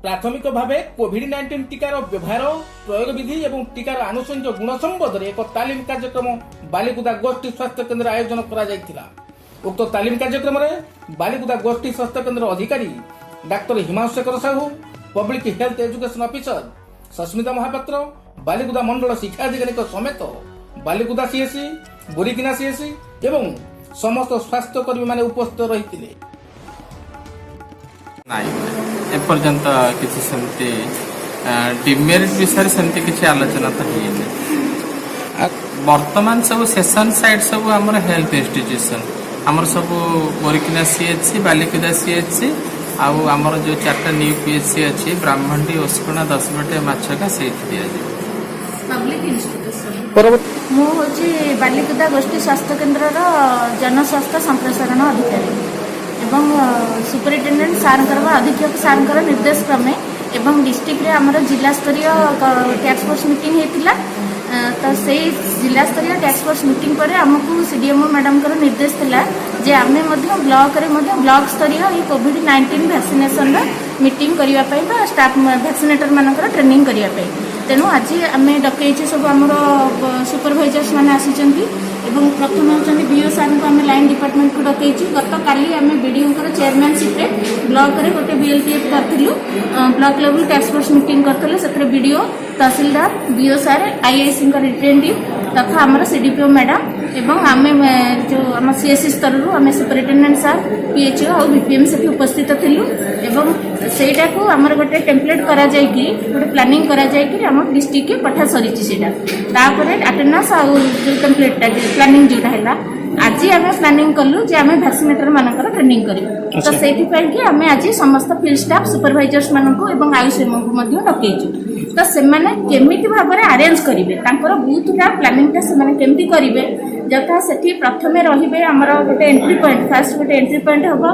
ପ୍ରାଥମିକ ଭାବେ କୋଭିଡ-19 ଟିକାର ବ୍ୟବହାର, ପ୍ରୟୋଗ ବିଧି ଏବଂ ଟିକାର ଆନୁଷଙ୍ଗିକ ଗୁଣ ସମ୍ବନ୍ଧରେ ଏକ ତାଲିମ କାର୍ଯ୍ୟକ୍ରମ ବାଲିକୁଦା ଗୋଷ୍ଠୀ ସ୍ୱାସ୍ଥ୍ୟ କେନ୍ଦ୍ରରେ ଆୟୋଜନ କରାଯାଇଥିଲା। ଉକ୍ତ ତାଲିମ କାର୍ଯ୍ୟକ୍ରମରେ ବାଲିକୁଦା ଗୋଷ୍ଠୀ ସ୍ୱାସ୍ଥ୍ୟ କେନ୍ଦ୍ର ଅଧିକାରୀ ଡାକ୍ତର Himanshu Shekhar Sahu, public health education officer Sasmita Mohapatra, Balikuda ମଣ୍ଡଳ ଶିକ୍ଷା ଅଧିକାରୀଙ୍କ ସମେତ ବାଲିକୁଦା ସିଏଚସି, ବୋରିକିନା ସିଏଚସି ଏବଂ ସମସ୍ତ ସ୍ୱାସ୍ଥ୍ୟକର୍ମୀମାନେ ଉପସ୍ଥିତ ରହିଥିଲେ। ନାଇଁ, ଏପର୍ଯ୍ୟନ୍ତ କିଛି ସେମିତି ଡିମେରିଟ୍ ବିଷୟରେ ସେମିତି କିଛି ଆଲୋଚନା ତ ହେଇନି। ବର୍ତ୍ତମାନ ସବୁ ସେସନ୍ ସାଇଟ୍ ସବୁ ଆମର ହେଲ୍ଥ ଇନଷ୍ଟିଟ୍ୟୁସନ୍, ଆମର ସବୁ ବୋରିକିନା ସିଏଚସି, ବାଲିକୁଦା ସିଏଚସି ଆଉ ଆମର ଯୋଉ ଚାରିଟା ନ୍ୟୁ ପିଏଚସି ଅଛି, ବ୍ରାହ୍ମଣୀ, ଓସ୍କଣା, ଦଶପଟିଆ, ମାଛଗାଁ, ସେଇଠି ଦିଆଯିବ। Public institution. ପରବର୍ତ୍ତୀ ମୁଁ ହେଉଛି ବାଲିକୁଦା ଗୋଷ୍ଠୀ ସ୍ୱାସ୍ଥ୍ୟ କେନ୍ଦ୍ରର ଜନସ୍ୱାସ୍ଥ୍ୟ ସମ୍ପ୍ରସାରଣ ଅଧିକାରୀ ଏବଂ ସୁପରିଟେଣ୍ଡେଣ୍ଟ ସାର୍ଙ୍କର ବା ଅଧୀକ୍ଷକ ସାର୍ଙ୍କର ନିର୍ଦ୍ଦେଶ କ୍ରମେ ଏବଂ ଡିଷ୍ଟ୍ରିକ୍ଟରେ ଆମର ଜିଲ୍ଲାସ୍ତରୀୟ ଟାସ୍କ ଫୋର୍ସ ମିଟିଂ ହେଇଥିଲା। ତ ସେଇ ଜିଲ୍ଲାସ୍ତରୀୟ ଟାସ୍କ ଫୋର୍ସ ମିଟିଂ ପରେ ଆମକୁ ସିଡିଏମ୍ଓ ମ୍ୟାଡ଼ାମଙ୍କର ନିର୍ଦ୍ଦେଶ ଥିଲା ଯେ ଆମେ ମଧ୍ୟ ବ୍ଲକରେ ମଧ୍ୟ ବ୍ଲକ ସ୍ତରୀୟ ଏଇ କୋଭିଡ-19 ଭ୍ୟାକ୍ସିନେସନର ମିଟିଂ କରିବା ପାଇଁ ବା ଷ୍ଟାଫ୍ ଭ୍ୟାକ୍ସିନେଟର ମାନଙ୍କର ଟ୍ରେନିଂ କରିବା ପାଇଁ। ତେଣୁ ଆଜି ଆମେ ଡକେଇଛୁ, ସବୁ ଆମର ସୁପରଭାଇଜର୍ସ ମାନେ ଆସିଛନ୍ତି ଏବଂ ପ୍ରଥମେ ହେଉଛନ୍ତି ବିଓ ସାର୍ଙ୍କୁ ଆମେ ଲାଇନ୍ ଡିପାର୍ଟମେଣ୍ଟକୁ ଡକେଇଛୁ। ଗତକାଲି ଆମେ ବିଡିଓଙ୍କର ଚେୟାରମ୍ୟାନସିପ୍ରେ ବ୍ଲକରେ ଗୋଟେ ବିଏଲଟିଏଫ୍ କରିଥିଲୁ, block level task force meeting କରିଥିଲୁ। ସେଥିରେ ବିଡିଓ, ତହସିଲଦାର, ବିଓ ସାର୍, ଆଇଆଇସିଙ୍କ ରିପ୍ରେଜେଣ୍ଟେଟିଭ୍ ତଥା ଆମର ସିଡିପିଓ ମ୍ୟାଡାମ ଏବଂ ଆମେ ଯେଉଁ ଆମ ସିଏଚସି ସ୍ତରରୁ ଆମେ ସୁପରିଟେଣ୍ଡେଣ୍ଟ ସାର୍, ପିଏଚଓ ଆଉ ବିପିଏମ୍ ସେଠି ଉପସ୍ଥିତ ଥିଲୁ ଏବଂ ସେଇଟାକୁ ଆମର ଗୋଟେ ଟେମ୍ପଲେଟ୍ କରାଯାଇକି, ଗୋଟେ ପ୍ଲାନିଂ କରାଯାଇକି ଆମ ଡିଷ୍ଟ୍ରିକ୍ଟକି ପଠା ସରିଛି ସେଇଟା। ତାପରେ ଆଟେଣ୍ଡାନ୍ସ ଆଉ ଯେଉଁ ଟେମ୍ପଲେଟ୍ଟା, ପ୍ଲାନିଂ ଯୋଉଟା ହେଲା, ଆଜି ଆମେ ପ୍ଲାନିଂ କଲୁ ଯେ ଆମେ ଭ୍ୟାକ୍ସିନେଟର ମାନଙ୍କର ଟ୍ରେନିଂ କରିବୁ। ତ ସେଇଥିପାଇଁ କି ଆମେ ଆଜି ସମସ୍ତ ଫିଲ୍ଡ ଷ୍ଟାଫ୍, ସୁପରଭାଇଜର୍ସ ମାନଙ୍କୁ ଏବଂ ଆୟୁଷମାନଙ୍କୁ ମଧ୍ୟ ଡକେଇଛୁ। ତ ସେମାନେ କେମିତି ଭାବରେ ଆରେଞ୍ଜ କରିବେ, ତାଙ୍କର ବୁଥଟା ପ୍ଲାନିଂଟା ସେମାନେ କେମିତି କରିବେ, ଯଥା ସେଠି ପ୍ରଥମେ ରହିବେ ଆମର ଗୋଟେ ଏଣ୍ଟ୍ରି ପଏଣ୍ଟ, ଫାଷ୍ଟ ଗୋଟେ ଏଣ୍ଟ୍ରି ପଏଣ୍ଟ ହବ।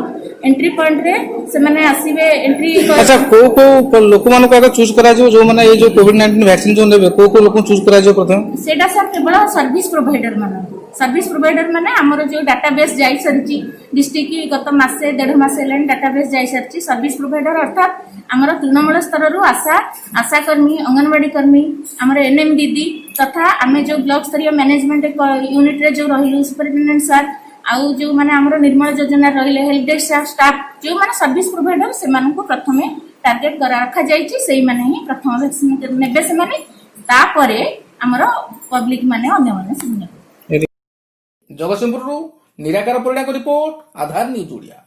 ଏଣ୍ଟ୍ରି ପଏଣ୍ଟରେ ସେମାନେ ଆସିବେ, ଏଣ୍ଟ୍ରି ଆଚ୍ଛା, କୋଉ କୋଉ ଲୋକମାନଙ୍କୁ ଆଗ ଚୁଜ୍ କରାଯିବ, ଯୋଉମାନେ ଏଇ ଯୋଉ କୋଭିଡ-19 ଭ୍ୟାକ୍ସିନ ଯୋଉ ନେବେ, କୋଉ କୋଉ ଲୋକଙ୍କୁ ଚୁଜ୍ କରାଯିବ ପ୍ରଥମେ? ସେଇଟା ସାର୍ କେବଳ ସର୍ଭିସ ପ୍ରୋଭାଇଡର ମାନଙ୍କୁ। ସର୍ଭିସ ପ୍ରୋଭାଇଡର ମାନେ ଆମର ଯୋଉ ଡାଟାବେସ୍ ଯାଇସାରିଛି ଡିଷ୍ଟ୍ରିକ୍ଟ, ଗତ ମାସେ ଦେଢ଼ ମାସ ହେଲାଣି ଡାଟାବେସ୍ ଯାଇସାରିଛି। ସର୍ଭିସ ପ୍ରୋଭାଇଡର ଅର୍ଥାତ୍ ଆମର ତୃଣମୂଳ ସ୍ତରରୁ ଆଶା, ଆଶାକର୍ମୀ, ଅଙ୍ଗନବାଡି କର୍ମୀ, ଆମର ଏନ୍ଏମ୍ ଦିଦି ତଥା ଆମେ ଯୋଉ ବ୍ଲକ ସ୍ତରୀୟ ମ୍ୟାନେଜମେଣ୍ଟ ୟୁନିଟରେ ଯୋଉ ରହିଲୁ ସୁପରିଟେଣ୍ଡେଣ୍ଟ ସାର୍ ଆଉ ଯୋଉମାନେ ଆମର ନିର୍ମଳ ଯୋଜନା ରହିଲେ, ହେଲ୍ପ ଡେସ୍କ ଷ୍ଟାଫ୍, ଯୋଉମାନେ ସର୍ଭିସ ପ୍ରୋଭାଇଡର, ସେମାନଙ୍କୁ ପ୍ରଥମେ ଟାର୍ଗେଟ କରା ରଖାଯାଇଛି। ସେଇମାନେ ହିଁ ପ୍ରଥମ ଭ୍ୟାକ୍ସିନ ନେବେ ସେମାନେ। ତାପରେ ଆମର ପବ୍ଲିକ ମାନେ, ଅନ୍ୟମାନେ ସବୁ ନେବେ। ଜଗତସିଂହପୁରରୁ ନିରାକାର ପରିଡ଼ାଙ୍କ ରିପୋର୍ଟ, ଆଧାର ନ୍ୟୁଜ୍ ଓଡ଼ିଆ।